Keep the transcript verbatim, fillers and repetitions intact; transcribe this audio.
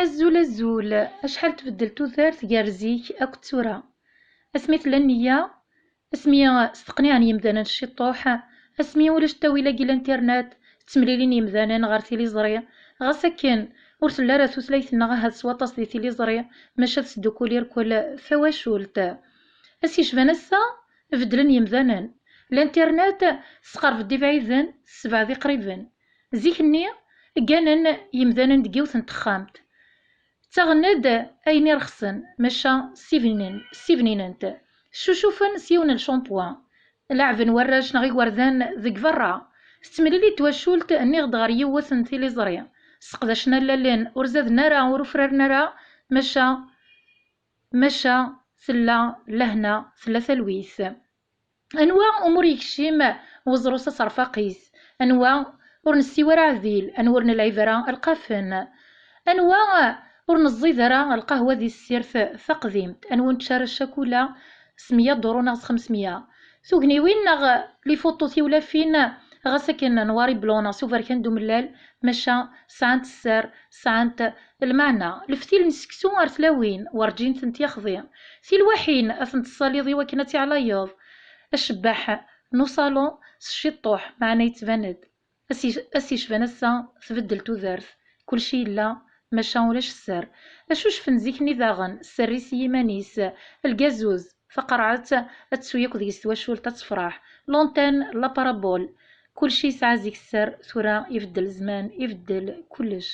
Azul, azul. Acḥal tbeddel tudert gar zik akked tura. Asmi tella nniya, asmi steqniɛen yemdanen ciṭuḥ, asmi ulac ttawil-agi n l'internet, ttemlilin yemdanen ɣer tiliẓri. Ɣas akken ur telli ara tutlayt-nneɣ ahat s waṭas di tiliẓri, maca tesdukkul irkel tawacult. As yecban ass-a, beddlen yemdanen. L'internet tesqerb-d ibɛiden, tessebɛed iqriben. Zik-nni, gganen yemdanen deg yiwet n texxamt. Ttaɣen-d ayen irexsen, maca ssibnin-, ssibninen-t. Ccucufen s yiwen n lecampuan. Leɛben warrac neɣ igerdan deg berra. Tettemlili twacult, nniɣ-d, ɣer yiwet n tiliẓri. Sseqdacen allalen, ur zaden ara, ur ufraren ara, maca, maca tella lehna, tella talwit. Anwa umi ur yekcim weẓru s aserfaq-is? Anwa ur nessiw ara aɛdil? Anwa ur nelɛib ara alqafen? Anwa ur neẓẓid ara lqahwa di ssirt taqdimt? Anwa ur nečči ara ccakula s meyya duru neɣ s xemsemya? Tugniwin neɣ lifuṭu tiwlafin, ɣas akken nwari blu neɣ s uberkan d umellal, maca sɛant sser, sɛant lmeɛna. Leftil n seksu ar tlawin, werǧin tent-yaxḍi. Tilwaḥin, ad tent-tessaliḍ i wakken ad tiɛlayeḍ. Acebbaḥ n uṣalu s ciṭuḥ, meɛna yettban-d. As yec-, as yecban ass-a, tbeddel tudert. Kulci yella, maca ulac sser. Acucef n zik-nni daɣen, sser-is i yiman-is. Lgazuz, taqerɛet, ad tessu yakk deg-s twacult, ad tefreḥ. L'antenne, la parabole. Kulci yesɛa zik sser, tura ibeddel zzman, ibeddel kullec.